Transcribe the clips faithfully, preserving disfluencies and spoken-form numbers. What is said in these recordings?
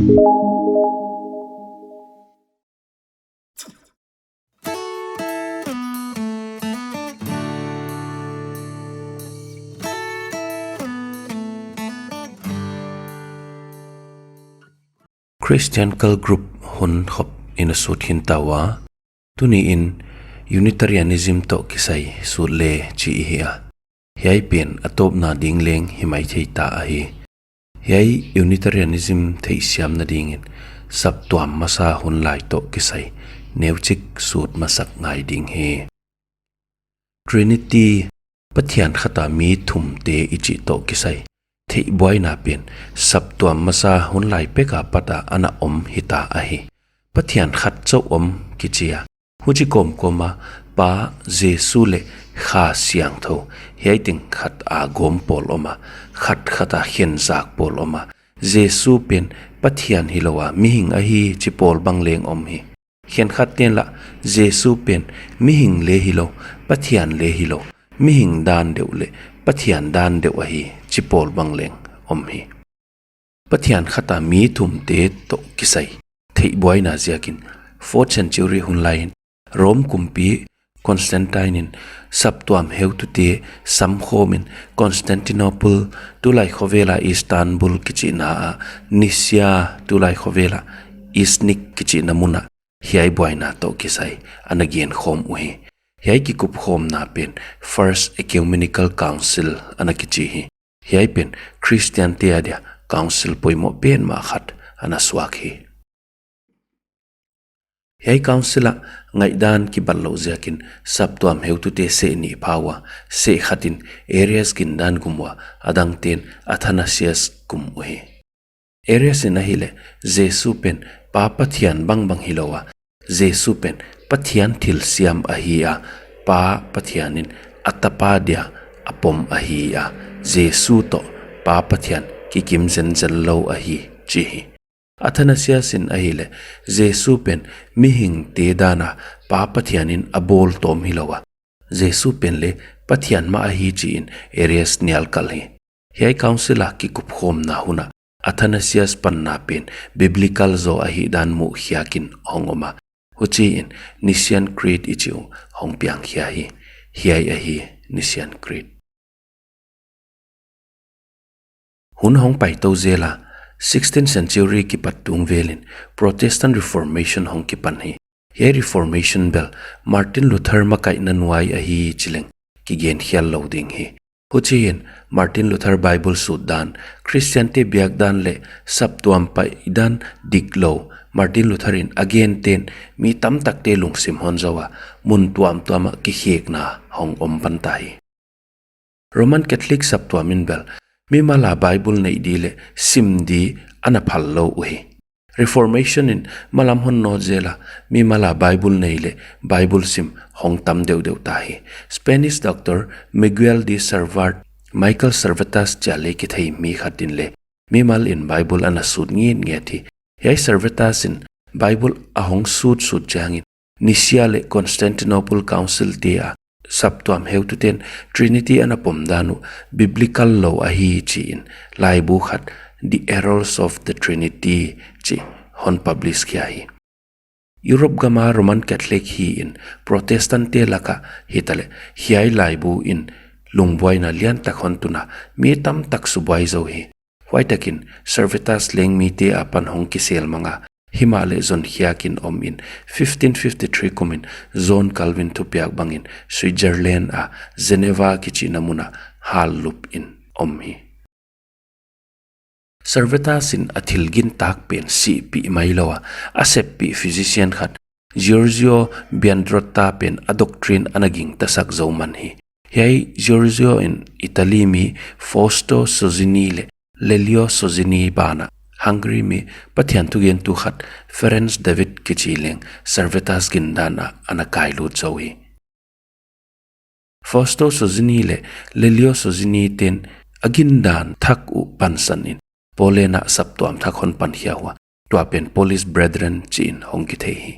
Christian Cult Group hun khop in a sut khin ta ua, tuni in Unitarianism toh kisai sut le chih i hi a. Hiai pen a tawpna ding leng hi maithei ta ahi. Hiai Unitarianism theihsiamna dingin saptuam masa hun lai toh kisai neuchik sut masak ngai ding hi. Trinity, Pathian khat a mi thumte i chih toh kisai theihbuaina pen saptuam masa hun lai pek apat a ana om hita ahi. Pathian khat chauh om kichi a, huchi kawmkawm a Pa, Jesu leh Kha Siangthou, hiai teng khat a gawm pawl om a, khat khat a khen zak pawl om a. Jesu pen Pathian hilou a mihing ahi chi pawl bang leng om hi. Khenkhatte'n lah Jesu pen mihing le hilou, Pathian le hilou, mihing dan deuh leh Pathian dan deuh ahi chi pawl bang leng om hi. Pathian khat a mi thumte toh kisai theihbuaina ziakin fourth century hun lai in Rome kumpi Constantine in saptuam heutute samkhawm in Constantinople, tulai khovel a Istanbul kichihna ah, Nicaea, tulai khovel a Iznik kichihna mun ah hiai buaina toh kisai ana genkhawm uhi. Hiai kikupkhawmna pen First Ecumenical Council ana kichi hi. Hiai pen Christiante adia council poimoh pen mah khat ana suak hi. Hiai council ah ngaihdan kibatlouh ziakin saptuam heutute seh nih pha ua, seh khat in Arius gindan gum ua, adangte'n Athanasius gum uhi. Arius in ahihleh Jesu pen Pa Pathian bangbang hilou a, Jesu pen Pathian thilsiam ahi a, Pa Pathian in a tapa dia a pom ahi a, Jesu toh Pa Pathian kikim zenzen lou ahi chi hi. Athanasius in ahihleh Jesu pen mihingte dan a Pa Pathian in a bawl tawm hilou a, Jesu pen le Pathian mah ahi chi in Arius nial kal hi. Hiai council a kikupkhawmna hun ah Athanasius panna pen biblical zaw ahihdan muhkhiak in hong om a, huchiin Nicene Creed i chih uh hong piangkhia hi. Hiai ahi Nicene Creed. Hun hong paitou zel a, sixteenth century kipat tung vel in Protestant Reformation hong kipan hi. Hiai Reformation bel Martin Luther makaihna nuai ahi chi leng kigen khial lou ding hi. Huchiin Martin Luther Bible sut dan, Christiante biak dan leh saptuam paih dan diklou Martin Luther in a gente'n mi tamtakte lungsim hon zou a, mun tuamtuam ah kikhekna hong om pan ta hi. Roman Catholic saptuam in bel mimal a Bible neih di leh sim di ana phal lou uhi. Reformation in malam hon nawt zel a, mimal a Bible nei leh Bible sim hong tam deuhdeuh ta hi. Spanish doctor Miguel de Servet, Michael Servetus chia le kithei mi khat in le mimal in Bible ana sut ngitnget hi. Hiai Servetus in Bible a hong sutsut chiangin Nicaea leh Constantinople Council te a saptuam heutute'n Trinity ana pom dan uh biblical lou ahi chi in laibu khat, The Errors of the Trinity chi hon publish khia hi. Europe gam a Roman Catholic hi in Protestant te lak ah hitaleh hiai laibu in lungbuaina liantak hon tun a, mi tamtak subuai zou hi. Huaitakin Servetus leng mite apan hong kisel mang a, himahleh zonkhiak in om in fifteen fifty-three kum in John Calvin thupiak bangin Switzerland a Geneva kichihna mun ah hallup in om hi. Servetus in a thil gintak pen sihpih mailou a, a seppih physician khat Giorgio Biandrotta pen a doctrine ana gingtasak zou man hi. Hiai Giorgio in Italy mi Fausto Sozzini leh Lelio Sozzini banah Hungary mi Pathian thugentu khat Ferenc David kichi leng Servetus gindan ah ana kailut zou hi. Fausto Sozzini leh Lelio Sozzini te'n a gindan thak uh pansan in Poland ah saptuam thak hon pankhia ua, tua pen Polish Brethren chi in hong kithei hi.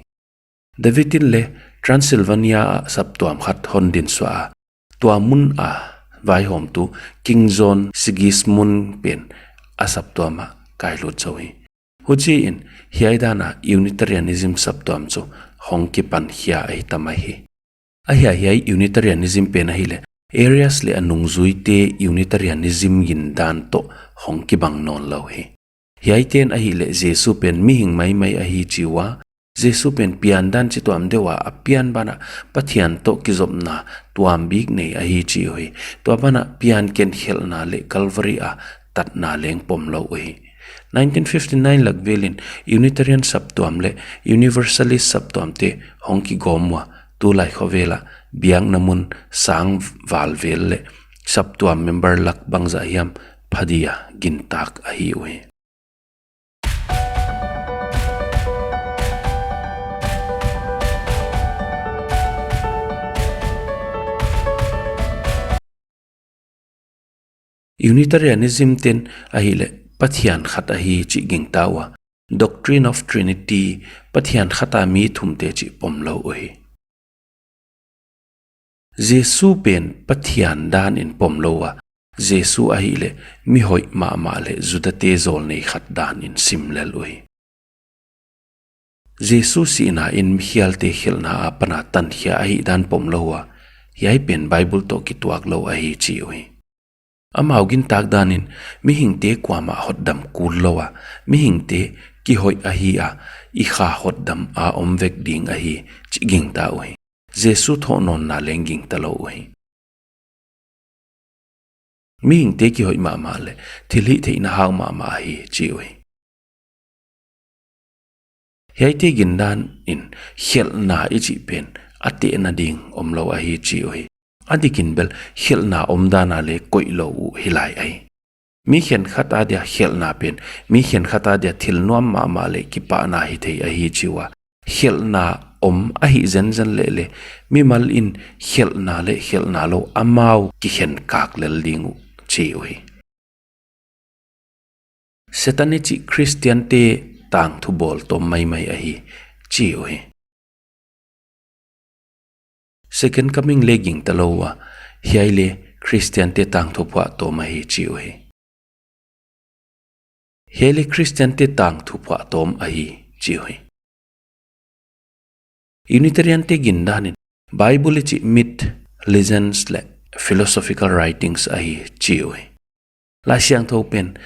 David in le Transylvania ah saptuam khat hon dinsuah a, tua mun a vaihawmtu King John Sigismund pen a saptuam ah kailut zou hi. Huchiin, hiai dan a Unitarianism saptuam chu hong kipan khia ahi ta mai hi. Ahia hiai Unitarianism pen ahihleh, Arius leh a nungzuite Unitarianism gindan toh hong kibang nawnlou hi. Hiaite'n ahihleh Jesu pen mihing maimai ahi chi ua, Jesu pen piandan chituam deuh a a pian banah Pathian toh kizopna tuambik nei ahi chi uhi. Tua banah pianken khelhna leh Calvary a tatna leng pomlou uhi. Nineteen fifty-nine lak velin Unitarian saptuam leh Universalist saptuamte hong kigawm ua, tulai khovel ah biakna mun sang val vel leh saptuam member lak bangzah hiam pha dia gintak ahi uhi. Unitarianism te'n ahihleh Pathian khat ahi chih gingta ua, Doctrine of Trinity, Pathian khat a mi thumte chih pomlou uhi. Jesu pen Pathian dan in pomlou a, Jesu ahihleh mi hoih mahmah leh Judate jawlnei khat dan in sim lel uhi. Jesu sihna in mikhialte khelhna apan a tankhia ahihdan pomlou ua, hiai pen Bible toh kituaklou ahi chi uhi. Amau gintak dan in mihingte kuamah hotdam kullou a, mihingte kihoih ahi a, i kha hotdam a om vek ding ahi chih gingta uhi. Jesu thohnawnna leng gingtalou uhi. Mihingte kihoih mahmah leh thilhihtheihna hau mahmah ahi chi uhi. Hiaite gindan in khelhna i chih pen a tehna ding omlou ahi chi uhi. A dikin bel khelhna omdan a leng koihlou uh hilai ahi. Mi khenkhat adia khelhna pen mi khenkhat adia thil nuam mahmah leh kipahna hithei ahi chi ua, khelhna om ahih zenzen leh leng mimal in khelhna leh khelhna lou amau kikhenkak lel ding uh chi uhi. Setan i chih Christiante tangthu bawltawm maimai ahi chi uhi. Second Coming leng gingtalou ua, hiai leng Christiante tangthu phuahtawm ahi chi uhi. Hiai leng Christiante tangthu phuahtawm ahi chi uhi. Unitariante gindan in Bible i chih myth, legends leh philosophical writings ahi chi uhi. Laisiangthou pen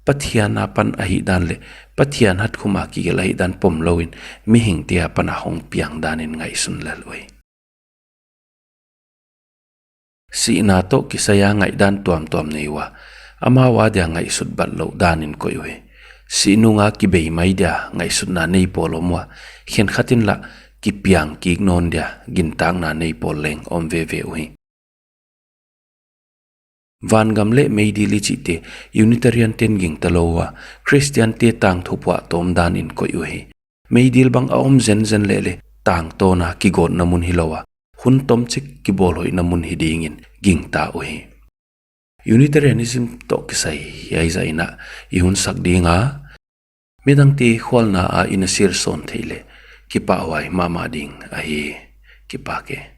Pathian apan ahihdan leh Pathian hatkhum a kigelh ahihdan pomlou in mihingte apan a hong piang dan in ngaihsun lel uhi. Sihna toh kisai a ngaihdan tuamtuam nei ua, amau adia ngaihsut batlouh dan in koih uhi. Sih nung a kibei mai dia ngaihsutna nei pawl om ua, khenkhat in lah kipiang kik nawn dia gintakna nei pawl leng om veve uhi. Vangam leh meidil i chihte Unitariante'n gingtalou ua, Christiante tangthu phuahtawm dan in koih uhi. Meidil bang a om zenzen leh leng tangtawn a kigawtna mun hilou a, hun tomchik kibawlhoihna mun hi ding in gingta uhi. Unitarianism toh kisai hiai zah in i hun sak ding a, midangte khualna a i na sirsawn theih leh kipahhuai mahmah ding ahi. Kipak e.